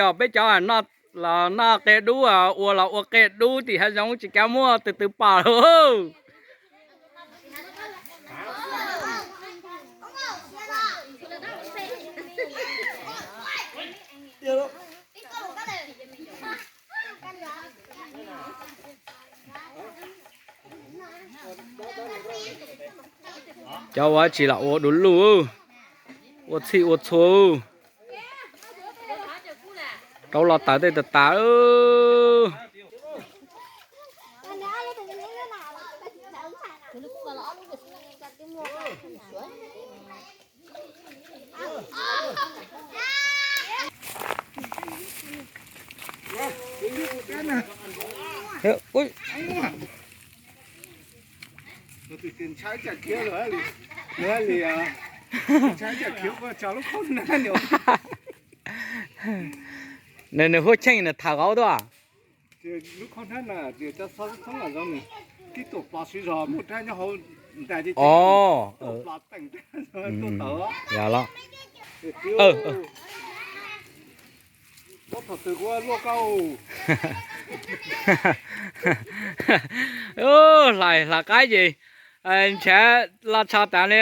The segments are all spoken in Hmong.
Peb cov los noj qe dub, ua los ua qe dub tim hav zoov tsis kav muaj tus twg pom li. Cov ua tsis los ua du lug, ua txhij ua txhua. Rau los tawv tej tas tas. Nws, nws huab cheej nws tham hauv tuaj. Yog los. Hla, hla qaib ces ntshav los tshov tas li.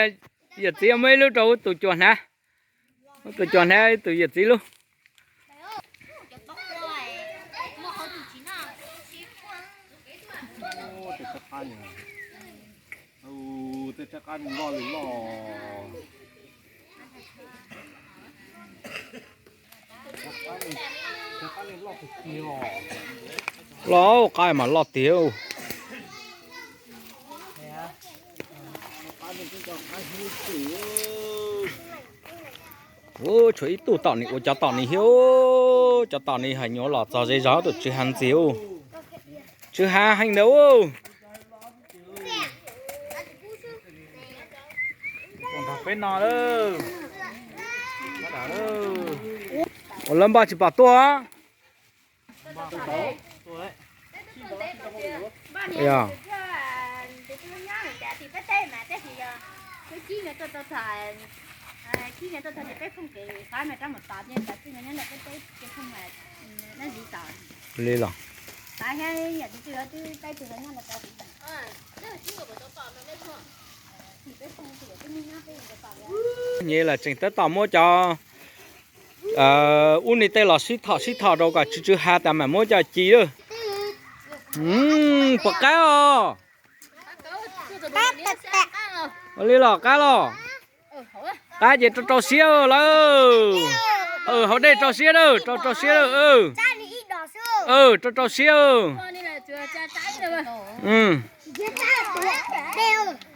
Yawm txiv muab ib lub rau tus cuag hnav. Tus cuag hnav ib tus yawm txiv lub. Loj, qaib mas loj tiag. Ua tshuav ib tug tom ni ua cov tom ni thiab. Cov tom ni hais nyuam los txog ze zog tus tsw ha ntxiv. Tsw ha heev ntawd. Ua lawv npaj tsis pom tuaj. Li los. Nyias los tseem tab tom muab cov ub ni tej los sib thom sib thom rau kom tsw tsw ha tas mam muab coj ci lawm. Puas qab os? Ua li los qab los. Qab ces rau rau siab lawm. Hauv dej rau siab lawm, rau rau siab lawm. Rau rau siab.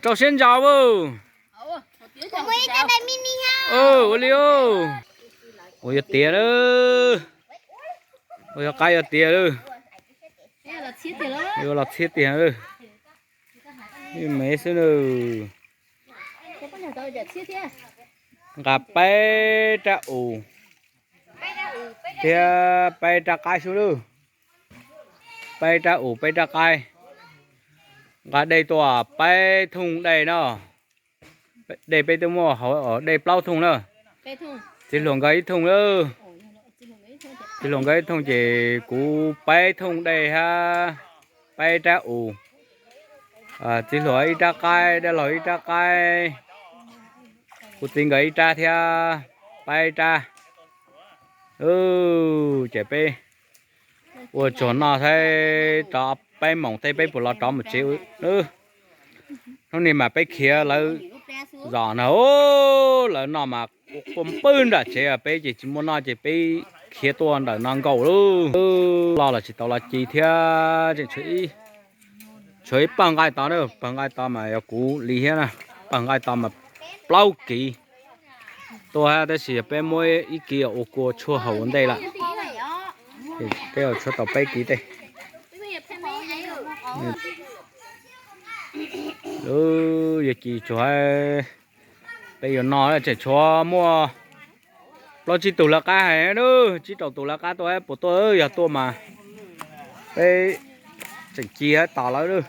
Rau siab ntso. Ua li, ua yuav tiav lawm. Ua yuav qab yuav tiav lawm. Yuav los txhiab tiag lawm. Me xwb na. Nqa peb rab us thiab peb rab qaib xwb lawm. Peb rab us peb rab qaib. Nqa dej tuaj peb thooj dej no. Dej peb twb muaj hauv dej plaub thooj na. Txiv hluas nkawd ib thooj lawm. Txiv hluas nkawd ib thooj ces kuv peb thooj dej hab peb rab us. Txiv hluas ib rab qaib, dab laug ib rab qaib, kuv txiv nkawd ib rab thiab peb rab. Ces peb ua tsuag noj thiab rov peb moos tej peb puas los rov mus tsev. Hnub ni mas peb khiav lawv zos na, lawv noj mas quaj pwb nram tsev, peb ces tsis muaj noj ces peb khiav tuaj ntawm no nkaum lawm. Los los tsis tau los ci thiab, tseem tshuav ib pawg nqaij tod na, pawg nqaij tod mas yog kuv li thiab na, pawg nqaij tod mas plaub kiv tuaj hab, tab sis yog peb muab ib kiv ua kua tshuaj haus ua ntej lawm. Peb ua tshuaj tau peb kiv tej. Yog ci tsuag, peb yuav noj tseem tshuav muaj plaub tsib tug lawv qab hais na, tsib rau tus lawv qab tuaj puas tuaj, yog tuaj mas peb tseem ci hab tos lawv.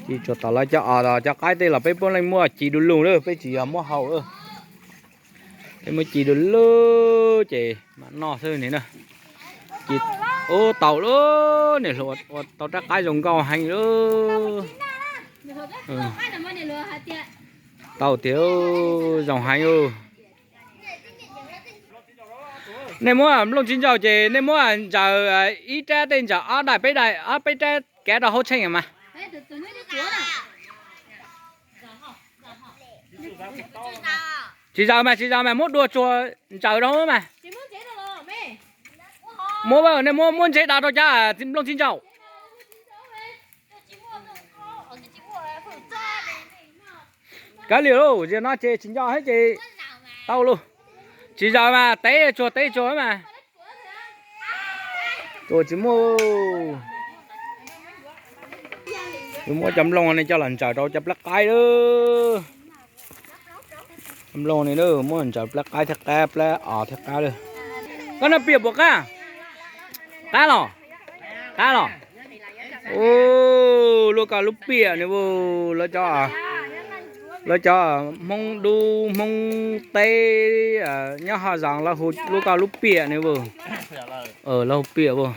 Ci tsuag tos lawv cov os cov qaib tej los peb puav leej muaj ci du lug lawm, peb tsis yog muab haus. Peb muab ci dua lawm ces mam noj xwb nim na. Ci, ub, tau lawm, niam hluas ua tau rab qaib zoo nkauj heev lawm. Tau tiag, zoo heev. Nej muab nplooj tsis ntsaum ces nej muab ntsaws ib rab tej ntsaws ob daim peb daim ob peb rab kav rau hauv tsheej mas. Tsis zaws mas, tsis zaws mas, muab dua tsuag ntsaws rau mas. Muab, nej muab, muab ntsev dav rau cov nplooj tsis ntsaum. Kav liam lauj, zaum no ces tsis nco thiab ces tau lauj. Tsis zaws mas, tev tsuag tev tsuag mas. Tua tsis muaj. Muab cov nplooj no coj los ntsaws rau cov plab qaib lawm. Nplooj no muab ntsaws plab qaib thiab qab, plab os thiab qab lawm. Koj noj piam puas qab? Qab los? Qab los? Ub, luaj koj lub piam no, lawv cov, lawv cov Hmoob dub Hmoob teb nyob Haj Zaas lawv hu luaj koj lub piam no. Lawv hu piam as.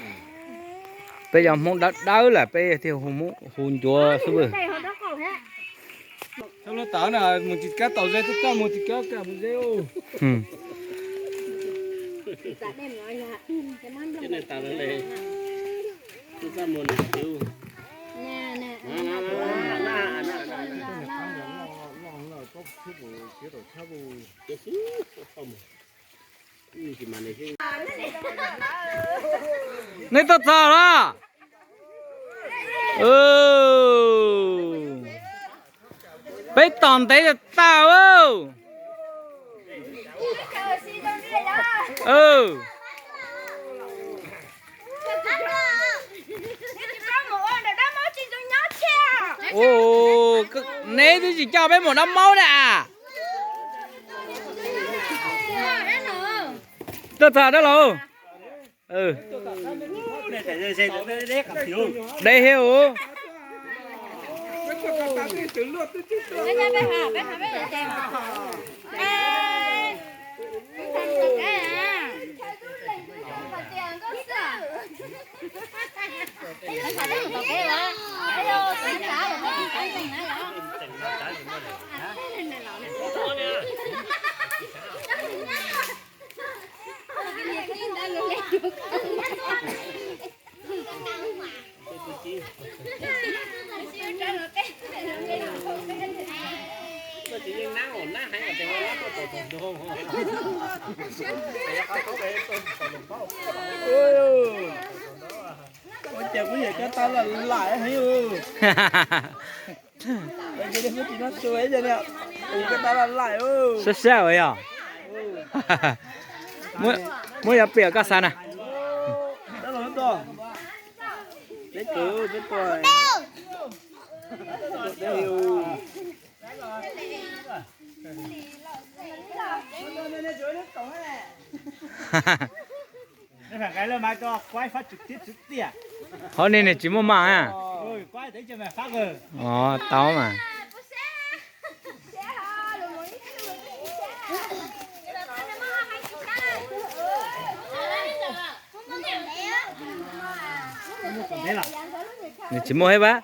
Peb yog Hmoob dawb dawb lawm peb thiaj hu ncuav xwb. Tau mus tsis kab tom ze, tau mus tsis kab kam mus ze. Nej tuaj txog los? Peb tos ntev tag. Neb twb tsis coj peb mus dob maub na. Tuaj txog dab laug. Deb thiab us. Ua cas kuv yam koj tau laj laj heev. Sab sab ua yog. Muab yov piam koj xav na. Qhov nej ne tsis muaj mas. Tau mas. Nws tsis muaj thiab pab.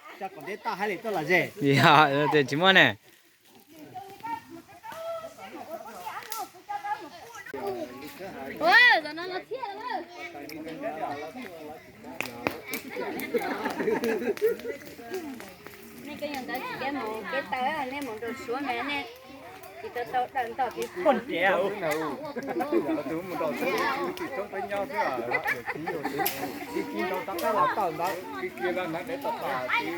Yog, tsis muaj ne. Nej cov ntawd tsis kev mus kev taw, nej mus rau Suav mas nej tsis tau tau daws nto kev poj ntiav. Tus mus rau Suav tsis txhob peb nyob xwb, tsis tsis nrau rov qab los tawm ntawd, tsis kiag los ntawd dev tom tom, tsis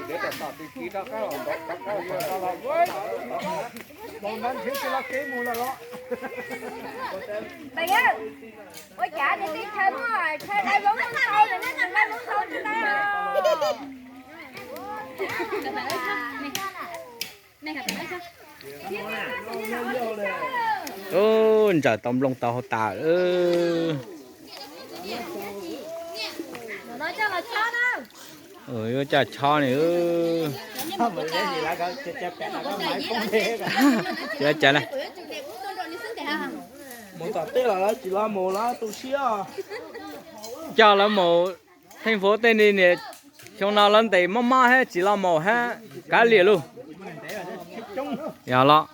dev tom tom, tsis kiag rov qab los ntawd rov qab los tawm los. Mus ntawd nrhiav tsis los kev mus lawm los. Ua cas niag teb chaws muaj chaw dai loob ntau, niag teb chaws dai loob ntau tsis dai. Ub, ntsaws tau nplooj tau hauv tas. Yuav coj chob ni. Ua cas na? Coj lawv mus theej fuv tej ni niam, xyoo no lawv ntes mob mob hab tsis los mus hab kav liam lauj. Yog los.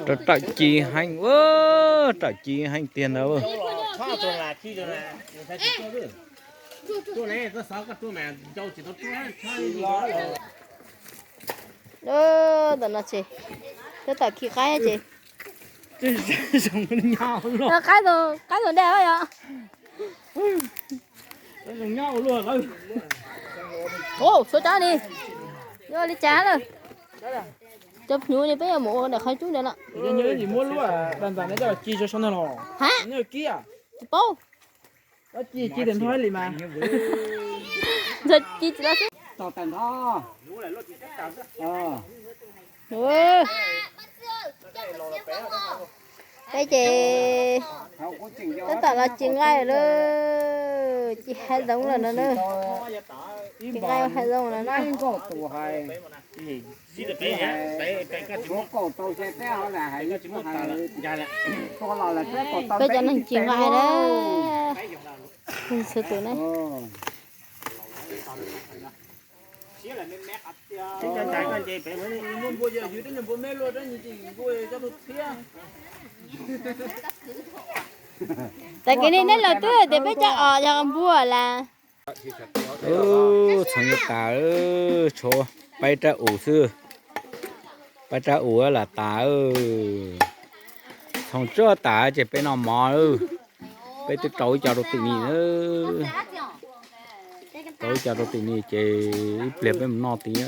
Rawm ci heev, rawm ci heev tiag ntawd. Ntawm no ces tab tom khi qaib ces qaib, qaib tus dej yog. Ua, tshuav cov ni, yuav li cas lawm? Cov hnyuv ni peb yuav mus ua daim qhov cub ntawd no. Tsis paub. Ntxhua ci tsis tau xwb. Peb ces tab tom los ci nqaij lawm, ci hav zoov lawm no na. Ci nqaij hav zoov no na. Peb cov neeg ci nqaij na, txhua tus na. Tag kis no neb los twb tias peb cov os yog npua las. Txhoov yuav tas, tshuav peb rab us xwb. Peb rab us lam tas. Txhoov tsuag tas ces peb noj mov. Peb twb rau ib co rau tim ni, rau ib co rau tim ni ces ib pliag peb mus noj tid.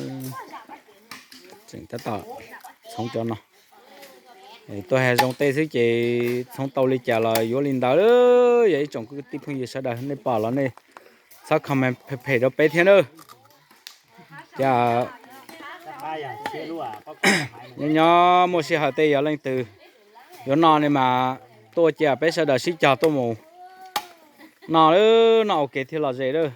Tseem tab tom txhoov cov no. Tuaj hav zoov tej xwb ces txhoov tau li cas los yuav li ntawd. Yog ib tsoom kwv tij phooj ywg sawv daws nej pom los nej txhob comment phem phem rau peb thiab nawb. Ces nyob nyob muaj sij hawm tej yog leej twg yuav noj ne mas tuaj cia peb sawv daws sib cog tuaj mus noj, noj ua ke thiaj lom zem lawm.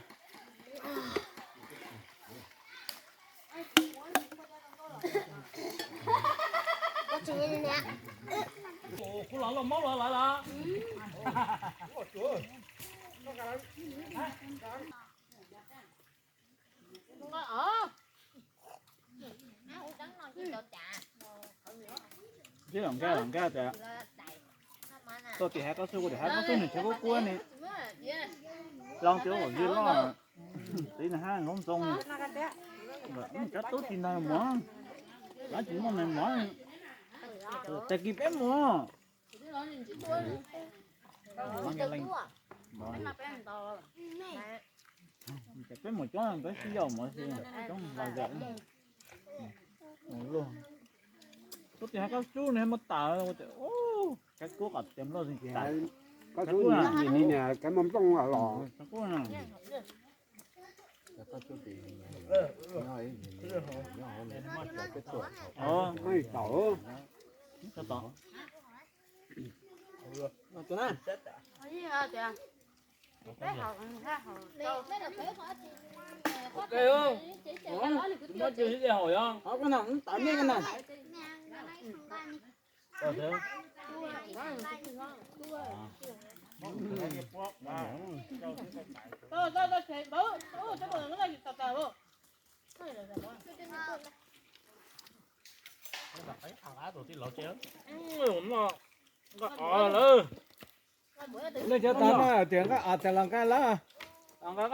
Tuaj tim hav kab su, kuv tim hav kab su nws tsis kub kub ne. Loo tias ua kom yig loj, txiv nws hab hlob ntxoo, cov tub tsis ntag mov, lawv tsis muaj nws mov, tag kis peb mus. Peb mus coob peb sib yaum mov, coob los zam. Tuaj tim hav kab su ne muaj tas, kab kub qos tias nplooj zeeg tas. Kab kub, kab nplooj los. Nej cov tag no tias nqaij av tas los nqaij lab? Nqaij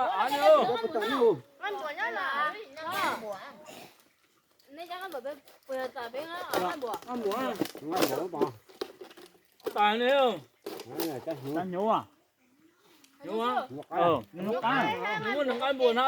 npua, nqaij npua. Tag ne. Hnyuv, hnyuv, nws muaj nws nqaij npua na.